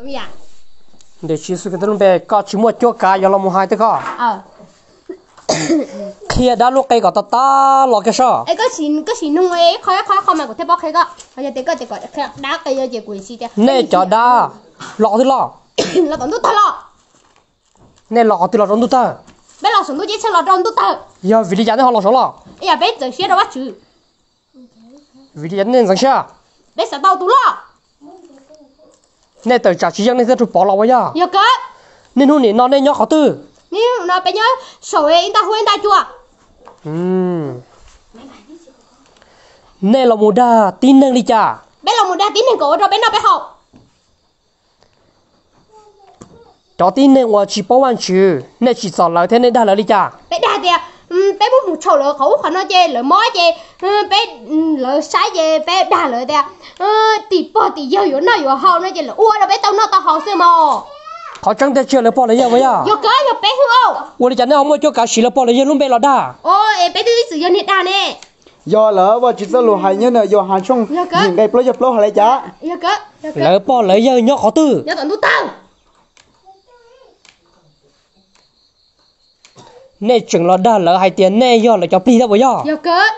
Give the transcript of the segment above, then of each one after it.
Ntawm Tswv Yexus Khetos lub npe, koj tsis muaj cuab kav yuav los mus hais tej koj. Qhia dab lub qe kom tag tag los kiag soj. Koj sim nug ib qho ib qho mas kuv thiaj paub qhia koj. Yog tias koj tias kom qhia dab qe ces kuv sim tias nej cov dab los qhov twg los? Los tom ntuj tawg los. Nej los qhov twg los rau ntuj tawg? Peb los saum ntuj ceeb tsheej los rau ntuj tawg. Yog vim li cas nej ho los saud los? Yog peb txawm siab rau Vajtswv. Vim li cas nej ntxeev siab? Peb xav tau tus loj. Nej tawm tsam tsis yeej nej thiaj rub pov los ua yog? Yog kawg. Niaj hnub nim no nej nyob qhov twg? Niaj hnub no peb nyob saum ib nta huab ib nta cua. Nej los mus dag tib neeg li cas? Peb los mus dag tib neeg kom ua rau peb noj peb haus. Cov tib neeg uas tsis paub Vajtswv, nej tsim txom lawv thiab nej dag lawv li cas? Peb dag tias peb muab mus tshau lawv qhov ub qhov no ces lawv mob ces peb, lawv saib ces peb dag lawv tias tim pog tim yawg yuav noj yuav haus no ces lawv ua rau peb tau noj tau haus xwb mog. Qhov tseeb tiag tsis yog lawv pog lawv yawg puas yog? Yog kawg, yog peb xwb os. Ua li cas nej ho muaj cuab kav siv lawv pog lawv yawg lub npe los dag? Os, es peb twb ib txwm yog niag dag ne. Yog lawm, Vajtswv txoj lus hais nyob ntawm Yauhas tshooj yim nqe plaub caug plaub hais li cas? Lawv pog lawv yawg nyob qhov twg? Nyob tom ntuj tawg. Nej tseem los dag lawv hais tias nej yog lawv cov plig thiab puas yog? Yog kawg,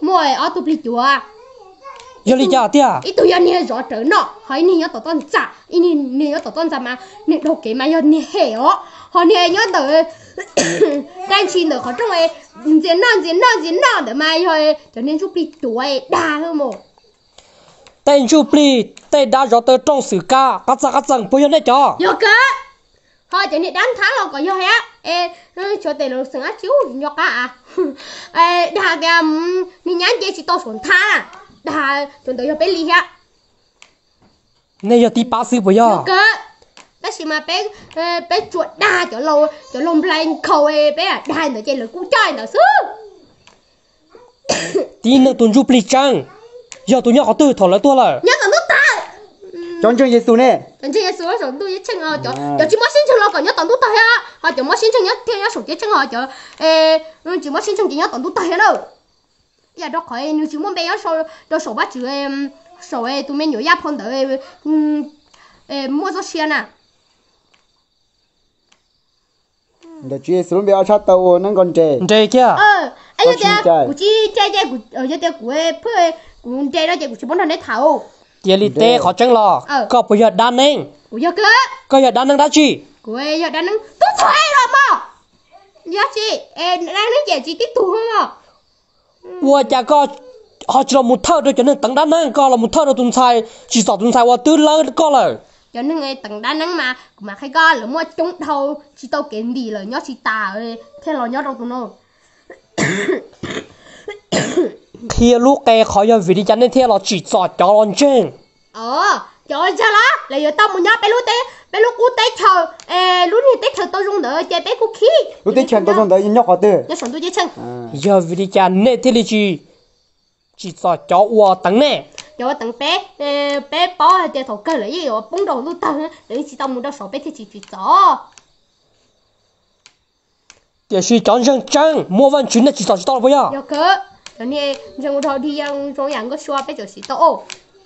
muaj ob tug plig cuav. Yog li cas tiag? Ib tug yog niag zov rawv noj, ho ib niag nyob tom txoj ntxas, ib niag nyob tom txoj ntxas mas niag dhau kev mas yog niag hem os, ho niag nyob ntawm kaj ntshis ntawm qhov rooj ntxias noj ntxias noj ntxias noj ntawd mas yog cov niag ntsuj plig cuav dag mus. Tej ntsuj plig, tej dab zov taw rooj xwm kab qab txaj qab txeeg puas yog nej cov? Yog kawg. Ho cov niag dab nthab los kom yog thiab, es xyov tes lus xeem dab tsi nco qab. Dag tias niag nyab nce tsis tau saum nthab, dag cov ntawd yog peb li thiab. Nej yog tib pab xwb puas yog? Tab sis mas peb tsuas dag cov laus nplai nkhaus, peb dag ntawd ces lawv kuj coj ntawd xwb. Tib neeg tus ntsuj plig tseeb yog tus nyob qhov twg thaum lawv tuag lawm? Nyob tom ntuj tawg. Cov ntseeg Yexus ne? Cov ntseeg Yexus nyob saum ntuj ceeb tsheej, cov tsis muaj siab ntseeg los kom nyob tom ntuj tawg thiab, ho cov muaj siab ntseeg thiaj nyob saum ceeb tsheej, ho cov tsis muaj siab ntseeg ces nyob tom ntuj tawg thiab na. Yam rau qhov nws tsis muaj npe nyob rau saum Vajtswv, saum tus me nyuam Yaj phau ntawd muaj txoj sia na. Ntawm Tswv Yexus lub npe ob txhab tau ua neeb nkaus nres. Nres kiag. Yog tias kuv tsis nres ces, yog tias kuv pheej, kuv nres no ces kuv tsis paub nrog neb tham. Cia li teb qhov tseeb los, koj puas yog dab neeb? Kuv yog kawg. Koj yog dab neeb dab tsi? Kuv yog dab neeb tub txhais los mog. Yog tsis, dab neeb ces tsis tib tug mog. Ua cas koj ho tsis los mus thawj rau cov neeg teev dab neeb, koj los mus thawj rau tus ntxhais tsim txom tus ntxhais uas twb lawb koj lawm? Cov neeg teev dab neeb mas kuv mam qhia koj, lawv muaj coob dhau tsis tau kev ntim lawm nyob tsis tas thiaj los nyob rau tus no. Qhia lub qe qhov yog vim li cas nej thiaj los tsim txom cov los ntseeg. Cov ntseeg los lawv yuav tau mus nyob peb lub teb, peb lub qub teb chaws, lub niag teb chaws tau zoo ntawd ces peb kuj khib. Lub teb chaws tau zoo ntawd nyob qhov twg? Nyob saum ntuj ceeb tsheej. Yog vim li cas nej thiaj li tsis tsim txom cov uas teev nej? Cov uas teev peb, peb paub hais tias thaum kawg lawv yeej yuav poob rau ntuj tawg, lawv yeej tsis tau mus rau saud peb thiaj tsis tsim txom. Tiam sis cov ntseeg tseeb muaj Vajtswv nej tsim txom tsis tau los puas yog? Yog kawg, cov niag ntseeg ua dhau dig zoo yam Nkauj Sua peb tseem tsim tau.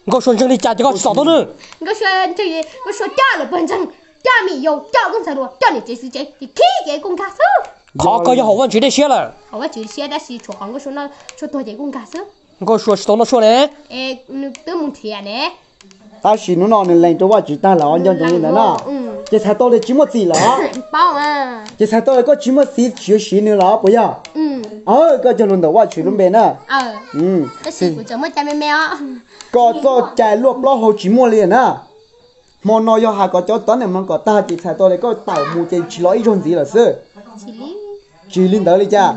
Nkauj Sua ntseeg li cas ces koj tsim txom tau nws? Nkauj Sua ntseeg, Nkauj Sua coj lawv pawg ntseeg, coj Mim Yau, coj Nkauj Ntxhais Duas, coj niam tsev txiv tsev ces khib kev kuj nkag xwb. Qhov kawg yog haum Vajtswv dej siab lawm. Haum Vajtswv siab tab sis tshuav qhov Nkauj Sua noj tshuaj tuag ces kuj nkag xwb. Nkauj Sua tsis tau noj tshuaj ne? Nws twb mus nrhiav ne. Tab sis hnub no nws lees rau Vajtswv tag lawm, nco ntsoov li ntawd na. Ces txhais tau tias tsis muaj txim lawm. Ces txhais tau tias koj tsis muaj txim tsis yuav siv nws lawm puas yog? Koj cog lus ntawm Vajtswv lub npe na. Koj txoj cai luaj plaub hau tsis muaj li na. Hmo no yog hais kom cov txov neej mloog kom tag ces txhais tau tias koj tawm mus ces tsis los ib zaug ntxiv lawm xwb. Tsis li ntawd li cas?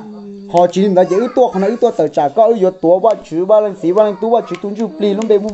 Ho tsis li ntawd ces wb tuaj qhov no wb tuaj tawm tsam koj, wb yuav tuav Vajtswv Vaj Leej Txiv Vaj Leej Tub Vajtswv tus Ntsuj Plig lub npe mus